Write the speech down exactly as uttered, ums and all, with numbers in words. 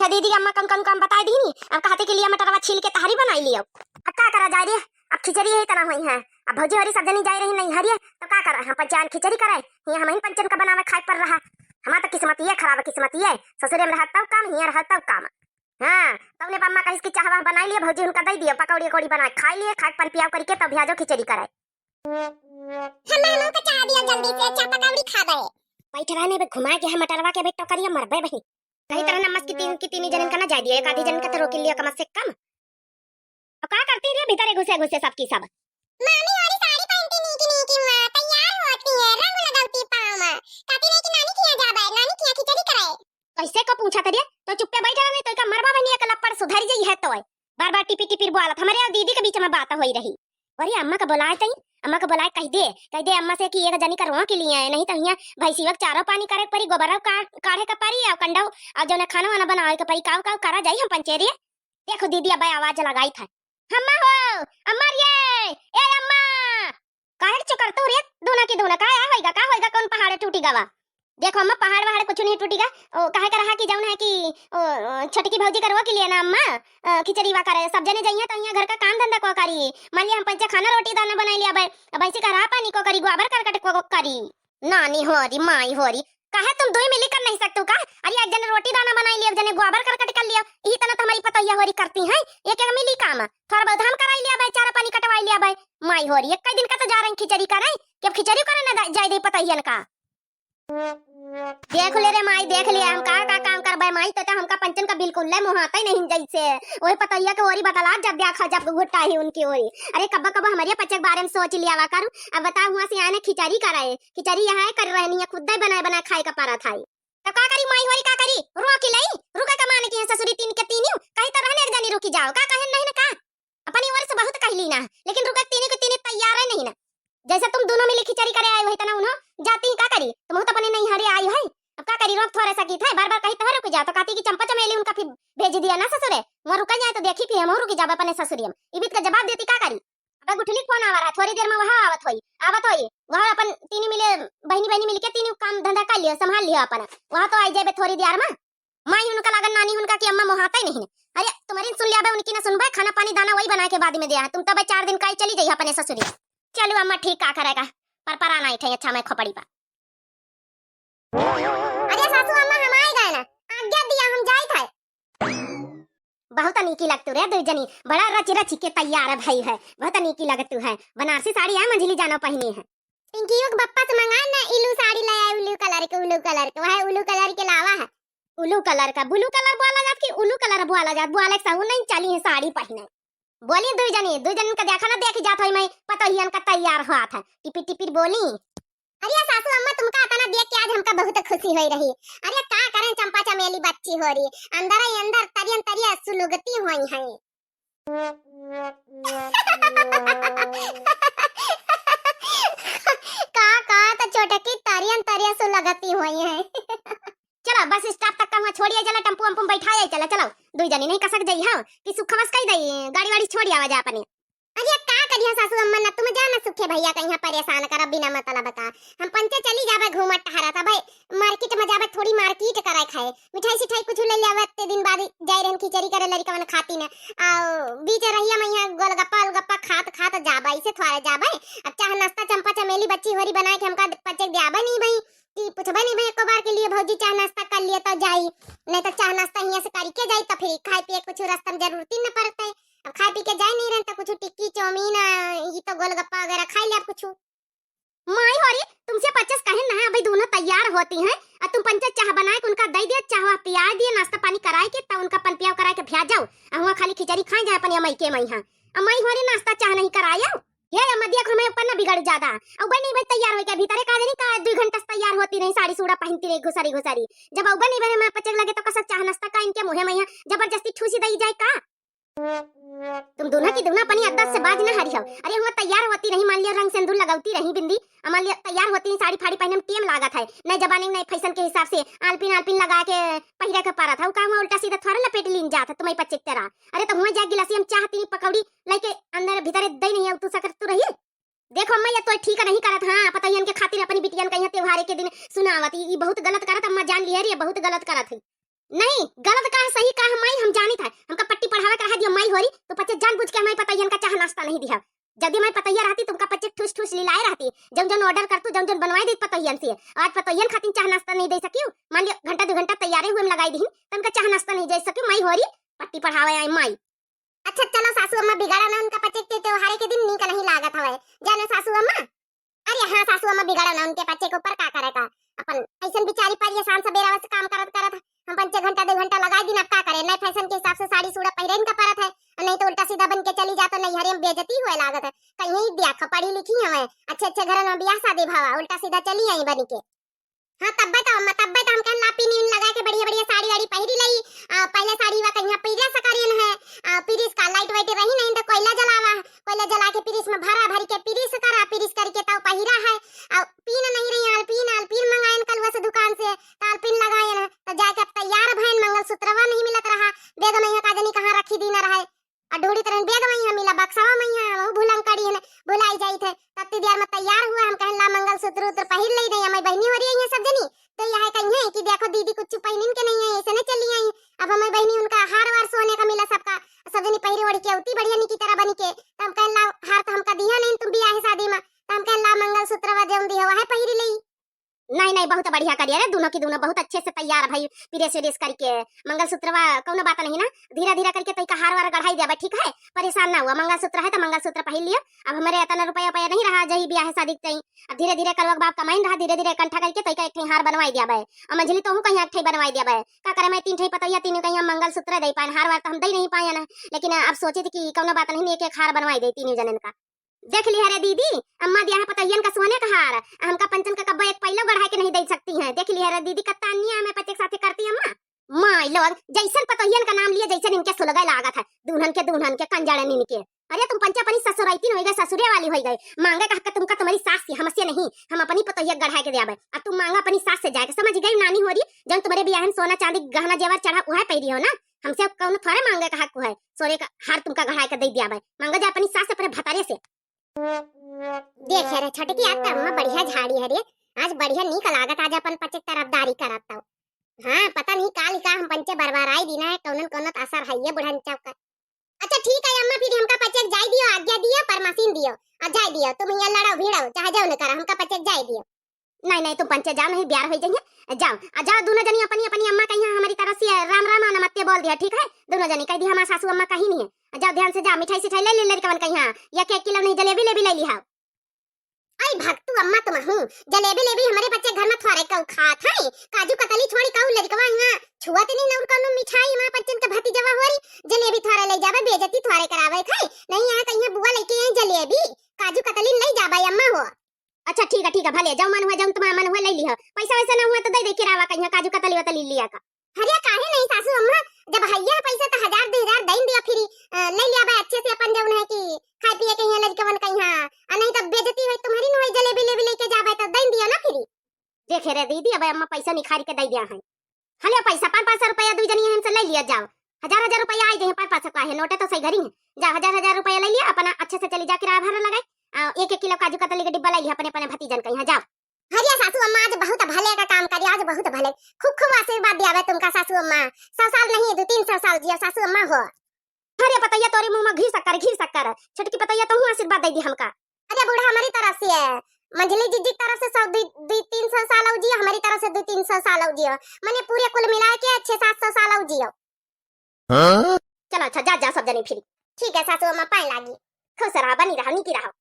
तो दीदी, अम्मा कौन कौन काम बताई दीनी। अब कहते कि लिया मटरवा छील के तहरी बनाई लियो। अब का करा जाए रे, अब खिचड़ी यही तना हुई है। अब भौजी होरी सब जनी जाए रही नहीं हरिये, तो का करा, हम पंचायन खिचड़ी करे, ये हम ही पंचन का बनावे खाए पर रहा। हमार तो किस्मत ये खराब है, किस्मत ये। ससुरे में रहत तब काम, हियाँ रहत तब काम। हाँ, तब ने अम्मा कहिस कि चाहवा बनाई लिए भौजी, उनका दे दिए, पकौड़ी अकौड़ी बनाए खाई लिए, खाए के पन पियाव करके तब भी आ जाओ खिचड़ी करे। हम हमहू के चाह दिया जल्दी से, चाह पकौड़ी खा गए। बैठ रहने बे, घुमा के हम मटरवा के बेटो करिया मरबे बही। कही तरह नमस की तीन की तीन जन का ना जाए दियो, एक आधी जन का तो रोक लियो कम से कम। और का करती रे भीतर घुसे घुसे सबकी सब? मामी होरी साड़ी पहनती नीकी नीकी हुआ, तैयार होती है, रंग लगौती पाँव में। कहती नहीं कि नानी किया जाबे, नानी किया खिचड़ी करे। कैसे को पूछा तरिया? तो चुप्पे बैठ रहा नहीं तो का मरबा बनी एक लप्पड़ सुधर जाई है तो। बार बार टिपी टिपिर बोलत, हमारे और दीदी के बीच में बात होई रही। अरे अम्मा का बुलाए तई, अम्मा का बुलाए कह दे, कह दे अम्मा से कि एक जनी करवा के लिए आए, नहीं तो यहाँ भैंसिया के चारो पानी करे के परी, गोबरा का-, काढ़े के परी, और कंडा, और जौन खाना वाना बनावे के परी, काव काव करा जाई हम पंचेरिया। देखो दीदी अब आवाज लगाई था, अम्मा हो, अम्मा रे, ए अम्मा, काहे के चुकरतू रे? दूना की दूना, का होइगा, का होइगा, कौन पहाड़ टूटी गवा? देखो अम्मा, पहाड़ वहाड़ कुछ नहीं टूटी गा। ओ, काहे का रहा कि जौन है कि, ओ, ओ, छोटकी भौजी करवा के लिए ना अम्मा, अ, खिचड़ी वा करे, सब जने जइया तो यहाँ घर का काम धंधा को करी। मान लिया हम पंचे खाना रोटी दाना बनाई लिया बे, अब ऐसे का रहा पानी को करी, गोबर करकट को करी। नानी होरी, माई होरी, काहे तुम दुई मिली कर नहीं सकतू का? अरे एक जने रोटी दाना बनाई लिया, एक जने गोबर करकट कर लिया, यही तना तो हमारी पतोहिया होरी करती हैं, एक एक मिली काम, थोड़ा बहुत हम कराई लिया बे, चारा पानी कटवाई लिया बे। माई होरी, एक कई दिन का तो जा रही खिचड़ी करे, कि अब खिचड़ी करे ना जाए दे पतोहियन का। देख ले रे माई, देख ले, हम का, का काम करबे माई, तो, तो हमका पंचन का बिल्कुल ले मुहाते नहीं जैसे। ओए पतैया के ओरी बतला जब देखा जब घुट्टा ही उनकी ओरी। अरे कब्बा कब्बा हमारे पचे के बारे में सोच लिया वा करू। अब बता हुआ से आने खिचड़ी करे, खिचड़ी यहाँ कर रहनी है, खुद ही बनाए बनाए खाए का पारा था। तो का करी माई होरी का करी, रोक लई, रुके का मान की है ससुरी तीन के तीन, कहीं तो रहने एक जनी रुकी जाओ, का कहे नहीं ना का? अपनी ओर से बहुत कहली ना, लेकिन रुके तीनी को तीनी तैयार है नहीं ना। जैसे तुम दोनों मिली खिचड़ी करे आए वही तना उन्हों जाती का करी, तुम तो अपने नहीं हरे आई है। अब का करी, रोक थोड़े सा की थे, बार बार कही तो रुक जा, तो कहती कि चंपा चमेली उनका फिर भेज दिया ना ससुरे, वहाँ रुका जाए तो देखी फिर हम रुक जाब अपने ससुरी में। इबित का जवाब देती का करी। अबे गुठली फोन आवा रहा, थोड़ी देर में वहाँ आवत होई, आवत होई, वहाँ अपन तीनी मिले, बहनी बहनी मिलके तीनी काम धंधा कर लियो, संभाल लियो अपन, वहाँ तो आई जाबे थोड़ी देर में। माई उनका लागन नानी उनका कि अम्मा मोहाता ही नहीं। अरे तुम्हारी सुन लिया बे, उनकी ना सुनबे, खाना पानी दाना वही बना के बाद में दिया है। तुम तो बे चार दिन का ही चली जाइए अपने ससुरी। चलो अम्मा ठीक का करेगा, पर पर आना ही थे अच्छा मैं खोपड़ी पा। अरे सासू अम्मा हम आए गए ना, आज्ञा दिया हम जाई थे। बहुत नीकी लगतू रे दुई जनी, बड़ा रच रच के तैयार है भाई है, बहुत नीकी लगतू है। बनारसी साड़ी है मंझली जानो पहनी है। पिंकियो के बप्पा से मंगा ना इलू साड़ी ले आए, उलू कलर के, उलू कलर के, वह उलू कलर के लावा है। उलू कलर का, ब्लू कलर बोला जात कि उलू कलर बोला जात? बोले के सहू नहीं चली है साड़ी पहने। बोली दुई जनी, दुई जनी का देखा ना देखी जात होई मैं पतोहियन का तैयार हुआ था। टिपिर टिपिर बोली। अरे सासू अम्मा तुमका अतना देख के आज हमका बहुत खुशी होई रही। अरे का करें चंपा चमेली बच्ची होरी, अंदर ही अंदर तरियन तरिया सुलुगती हुई हैं। का, का तो छोटकी तरियन तरिया सुलगती हुई हैं। चला बस stop तक का हुआ छोड़िए, चला टेम्पू वम्पू में बैठाए, चला, चला। दुई जनी नहीं कसक जाई हो कि सुखवस कही दई, गाड़ी वाड़ी छोड़ी आवा जा अपने। अरे का करिया सासू अम्मा ना, तुम जा ना सुखे भैया का यहाँ परेशान करा बिना मतलब का। हम पंचे चली जाबे घूमत टहरत, अबे market में जाबे थोड़ी market करे खाए, मिठाई सिठाई कुछ ले लेबे, ते दिन बाद जाए रहन खिचड़ी करे लड़िकवन खाती न। आ बीच रहिया में यहाँ गोलगप्पा ओलगप्पा खात खात जाबे, ऐसे थोड़े जाबे। अब चाह नाश्ता चंपा चमेली बच्ची होरी बनाए के हमका पंचे के द्याबे नहीं भाई। कि पूछबे नहीं भाई, एको बार के लिए भौजी चाह नाश्ता कर लिए तो जाई, नहीं तो चाह नाश्ता हियाँ से करके जाई तो फिर खाए पिए कुछ रास्ता में जरूरत ही न पड़ते। अब खाए पी के जाए नहीं रहन तो कुछ टिक्की चाउमीन, आ, ये तो गोलगप्पा वगैरह खाई ले अब कुछ। माई होरी, तुमसे पच्चीस कहे ना है, अभी दोनों तैयार होती हैं, और तुम पंचे चाह बनाए के उनका दे दिए, चाह पिया दिए, नाश्ता पानी कराए के, तब उनका पन पियाव कराए के भ्या जाओ, और वहाँ खाली खिचड़ी खाए जाए अपने अमई के मई। हाँ, अमई होरी नाश्ता चाह नहीं कराए। ये अम्मा, देखो, मैं ऊपर ना बिगड़ जाता। अउबे नहीं बे तैयार होई के भीतरे का देनी का दू घंटा से तैयार होती रही, साड़ी सूड़ा पहनती रही, घुसरी घुसरी। जब अउबे नहीं बे मैं पचक लगे तो कसक चाह नाश्ता का इनके मुँहे में यहाँ जबरदस्ती ठूसी दई जाए का? तुम दूना की दूना अपनी आदत से बाज ना हरी हो। अरे हुआ तैयार होती रही, मान लियो रंग सिंदूर लगावती रही बिंदी, आ मान लियो तैयार होती रही, साड़ी फाड़ी पहने में टेम लागत है, नए जमाने में नए फैशन के हिसाब से आलपिन आलपिन लगा के पहिरे के पारा था, उ का हुआ उल्टा सीधा थोड़ा लपेट लीन जात है तुम्हारी पच्चीस तरह। अरे तो हुआ जा गिलासी हम चाह तीन पकौड़ी लेके अंदर भीतर दे नहीं है, तू सकत तू रहिए। देखो अम्मा, ये तो ठीक नहीं करत। हाँ, पतोहियन के खातिर अपनी बिटियन का यहाँ त्योहारे के दिन सुनावत, ई, ई बहुत गलत करत अम्मा, जान लिया रे, बहुत गलत करत है। नहीं, गलत का सही थोरी, तू पच्चे जानबूझ के हमरी पतोहियन का चाह नाश्ता नहीं दिहा। जदि हमरी पतोहिया रहती, तुमका पच्चे ठूस ठूस लिलाए रहती, जौन जौन order करतू, जौन जौन बनवाए देत पतोहियन से। आज पतोहियन खातिर चाह नाश्ता नहीं दे सकियो। मान लियो घंटा दो घंटा तैयारे हुए में लगाई दिहिन, त उनका चाह नाश्ता नहीं दे सकियो। माई होरी पट्टी पढ़ावे आई माई। अच्छा चलो सासू अम्मा, बिगाड़ा ना उनका पच्चे के, त्योहारे के दिन नीक नहीं लागत हवे। जाने सासू अम्मा, अरे हाँ सासू अम्मा, बिगाड़ा ना उनके पच्चे के ऊपर, का करे का। अपन ऐसन बिचारी परेशान सबेरा से काम करत करत, हम पाँच छह घंटा दो घंटा लगाई दिन, अब का करे, नए fashion के हिसाब से साड़ी सूड़ा पहिरे इनका परत है, और नहीं तो उल्टा सीधा बन के चली जा तो नैहरे में बेइज्जती हुए लागत है। कहीं देख पढ़ी लिखी हवे, अच्छे अच्छे घर में बियाह शादी भवा, उल्टा सीधा चली आई बनी के। हाँ तब्बे तो अम्मा, तब्बे तो हम कहन ला पिन इन लगा के बढ़िया बढ़िया साड़ी वाड़ी पहिरी लई। आ, पहले साड़ी वा कहिया पीरिया सकरियन है, आ, पिरिस का light वाइट रही नहीं तो कोयला जलावा, कोयला जला के पिरिस में भरा, भरी के पिरिस करा, पिरिस करके तब पहिरा है। आ, पीन नहीं रही, आलपीन, आलपीन मंगायन कलुआ से दुकान से, त आलपीन लगायन, त जाके अब तैयार भयन, मंगलसूत्रवा नहीं मिलत रहा, बेग में यहाँ का जनी कहाँ रखी दीन रहे। आ ढूंढित रहन बेग में यहाँ मिला, बक्सवा में यहाँ, वो भुलंकड़ी है, भुलाई जाइत है। तत्ती देर में तैयार हुआ, हम कहन ला मंगलसूत्र उत्र पहिर ले दे, हमारी बहनी हो रही है सब जनी, तो यह कही है कि देखो दीदी कुछ पहिनिन के नहीं है, ऐसे नहीं चली आई। अब हमारी बहनी उनका हार वार सोने का मिला सबका, सब जनी पहिरी ओढ़ के उतनी बढ़िया निकी तरह बनी के, तो हम कहन ला हार तो हमका दिया नहीं तुम बियाह शादी में, तो हम कहन ला मंगलसूत्र वा जौन दिया वह पहिरी ले। नहीं, नहीं, बहुत बढ़िया करिया रे, दोनों की दोनों बहुत अच्छे से तैयार भई, प्रेस व्रेस करके। मंगलसूत्रवा कौनो बात नहीं ना, धीरे धीरे करके तइका हार वार गढ़ाई देबे, ठीक है? परेशान ना हुआ, मंगलसूत्र है तो मंगलसूत्र पहिर लियो। अब हमरे इतना रुपया, रुपया नहीं रहा, जही बियाह शादी के चाहिए। अब धीरे धीरे करवा के बाप कमाइन रहा, धीरे धीरे इकट्ठा करके तइका एक ठे हार बनवाई देबे। और मंझली तोहू कहीं एक ठे बनवाई देबे। का करे, मैं तीन ठे पतोहिया, तीनों कहीं हम मंगलसूत्र दे पाएन, हार वार तो हम दे नहीं पाएन, लेकिन अब सोचे थे कि कौनो बात नहीं, एक एक हार बनवाई दे तीनों जनन का। देख लिहा रे दीदी, अम्मा दिया है पतोहियन का सोने का हार, हमका पंचन का कब्बो एक पैलो गढ़ाई के नहीं दे सकती हैं। देख लिहा रे दीदी, कत्ता अन्याय हमें पति के साथे करती अम्मा। माई लोग, जैसन पतोहियन का नाम लिए, जैसन इनके सुलगे लागत है। दुन्हन के, दुन्हन के, कंजड़न इनके। अरे तुम पंचे अपनी ससुराइतिन होइ गए, ससुरे वाली होइ गए। मांगे कहा के तुमका तुम्हारी सास से, हमसे नहीं, हम अपनी पतोहिया गढ़ाई के दे आवे। अब तुम मांगा अपनी सास से जाके, समझ गई नानी होरी, जौन तुम्हारे बियाहन सोना चांदी गहना जेवर चढ़ा, उहे पहिरी हो ना। हमसे अब कौनो थोड़े मांगे का हक है, सोने का हार तुमका गढ़ाई के दे दिया भाई। मांगा जा अपनी सास से, अपने भतारे से। देख रे छोटकी, आज तो अम्मा बढ़िया झाड़ी है रे, आज बढ़िया नीक लागत, आज अपन पचे तरफदारी करत तो। हाँ, पता नहीं काल का हम पंचे बरबराई दीना है, कौनन कौनत असर है ये बुढ़न चौका। अच्छा ठीक है अम्मा, फिर हमका पचे जाय दियो, आज्ञा दियो, परमासीन दियो, आ जाय दियो, तुम यहाँ लड़ो भिड़ो, चाहे जौन करो, हमका पचे जाय दियो। नहीं, नहीं, तुम पंचे जाओ, नहीं ब्यार होई जाइए। जाओ, आ जाओ दोनों जनी अपनी, अपनी अम्मा का यहाँ हमारी तरफ से राम राम आ नमस्ते बोल दिया, ठीक है? दोनों जनी कह दी हमार सासू अम्मा कहीं नहीं है। आ जाओ ध्यान से जाओ, मिठाई सिठाई ले ली लड़कवन का यहाँ, एक एक किलो नहीं जलेबी लेबी ले ली हाव। आई भक्तू अम्मा तुम हूँ, जलेबी लेबी हमारे बच्चे घर में थोड़े कऊ खात है, काजू कतली छोड़ी कऊ लड़कवा यहाँ छुअत नहीं नौर कौनो मिठाई, माँ बच्चन के भतीजवा हो रही, जलेबी थोड़े ले जावे, बेइज्जती थोड़े करावे खाए, नहीं यहाँ कहीं बुआ लेके आई जलेबी, काजू कतली ले जावे अम्मा हो। अच्छा ठीक है, ठीक है, भले जौन मन हुआ, जौन तुम्हारा मन हुआ ले लिहा। पैसा वैसा ना हुआ तो दे दे किरावा कहीं, काजू कतली वतली लिया का। अरे काहे नहीं सासू अम्मा, जब हैया है पैसा तो हजार दो हजार दे दिया, फिर अ, ले लिया बे अच्छे से अपन जौन है कि खाए पिए के यहाँ लड़कवन का यहाँ, आ नहीं तो बेइज्जती हुई तुम्हारी न हुई, जलेबी लेबी लेके जाबे तो दे दिया ना फिर। देखे रे दीदी, अब अम्मा पैसा निखारी के दे दिया है। हले पैसा पाँच पाँच सौ रुपया दुई जनी हमसे ले लिया जाओ। हजार हजार रुपया आई जाए, पाँच पाँच सौ का है नोटे तो सही घरी है। जाओ हजार हजार रुपया ले लिया, अपना अच्छे से चली जा किराया भाड़ा लगाए। आ, एक एक किलो काजू कतली के डिब्बा ले लिया अपने अपने भतीजन का यहाँ जाओ। हरिया सासू अम्मा आज बहुत भले का काम करी, आज बहुत भले। खूब खूब आशीर्वाद दिया बे तुमका सासू अम्मा। सौ साल नहीं, दो तीन सौ साल जियो सासू अम्मा हो। अरे पतैया तोरे मुँह में घी शक्कर, घी शक्कर। छोटकी पतैया तोहू आशीर्वाद दे दी हमका। अरे बूढ़ा हमारी तरफ से है, मंझली जीजी की तरफ से सौ, दो, दो तीन सौ साल औ जियो, हमारी तरफ से दो तीन सौ साल औ जियो। मने पूरे कुल मिला के छह सात सौ साल औ जियो। हाँ? चलो अच्छा, जा, जा सब जनी फिरी। ठीक है सासू अम्मा, पाए लागी। खुश रहा, बनी रहा, निकी रहा।